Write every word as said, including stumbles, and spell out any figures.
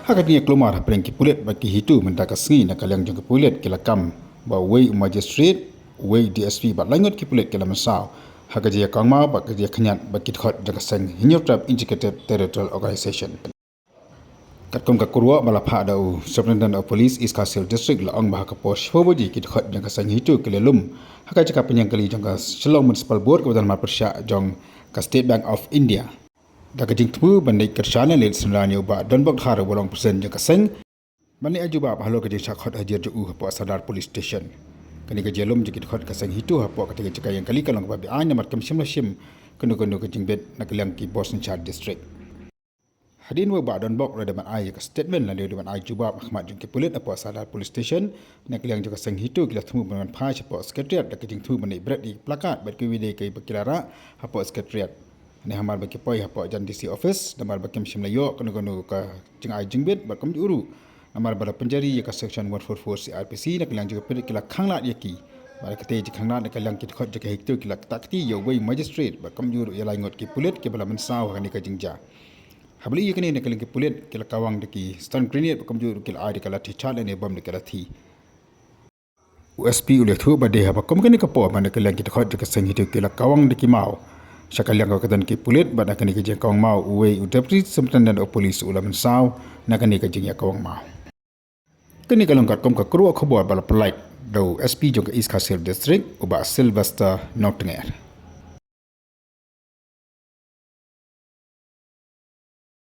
Ha ka jingïaklumar hapdeng ki pulit bad ki HITO mynta ka sngi, na ka liang jong ki pulit ki la kam ba uwei u magistrate, uwei u DSP bad lai ngut ki pulit ki la mynsaw ha ka jingïakongmaw bad ka jingïakynñiat bad ki dkhot jong ka seng Hynñiewtrep Integrated Territorial Organization. Katkum ka kyrwoh ba la phah da u Superintendent of Police East Khasi Hills District, la ong ba ha ka por shiphew baje ki dkhot jong ka seng HITO ki la lum ha ka jaka pynïeng kali jong ka Shillong Municipal Board kaba don ha pyrshah jong ka State Bank of India, da ka jingthmu ban leit kyrshan leit synran ïa u Bah Donbok Dhar, uba long president jong ka seng, ban leit ai jubab halor ka jingshah khot hajiar jong u hapoh Sadar Police Station. Kane ka jinglum jong ki dkhot ka seng HITO hapoh katei ka jaka ïeng kali ka long kaba beaiñ namar kim shym la shim kano kano ka jingbit na ka liang ki bor synshar district. Hadien ba u Bah Donbok u la dei ban ai ïa ka statement lane u la dei ban ai jubab ha khmat jong ki pulit hapoh Sadar Police Station, na ka liang jong ka seng HITO ki la thmu ban wan phai shapoh Secretariat da ka jingthmu ban leit bret ïa ki placard bad kiwei de kiba ki la rah hapoh Secretariat. Hangne hamar ba ki poi hapoh jan DC office namar ba kim shym la ïoh kano kano ka jingai jingbit bad kumjuh ruh namar ba la pynjari ïa ka Section one four four C R P C, na ka liang jong ki pulit ki la khanglad ïa ki. Bad katei jingkhanglad na ka liang ki dkhot jong ka HITO ki la ktah kti ïa uwei u magistrate bad kumjuh ruh ïa lai ngut ki pulit kiba la mynsaw ha kane ka jingjia. Haba la ïohi ïa kane, na ka liang ki pulit ki la kawang da ki stun grenade bad kumjuh ruh ki la ai da ka lathi chain lane bom da ka lathi. U SP u la ïathuh ba dei haba kum kane ka por ba na ka liang ki dkhot jong ka seng HITO ki la kawang da ki maw sha ka liang kaba don ki pulit, bad na kane ka jingkawang maw uwei u Deputy Superintendent of Police u la mynsaw na kane ka jingïakawang maw. Kane ka long katkum ka kyrwoh khubor ba la pynlait da u SP jong ka East Khasi Hills District, u Bah Sylvester Nongtnger.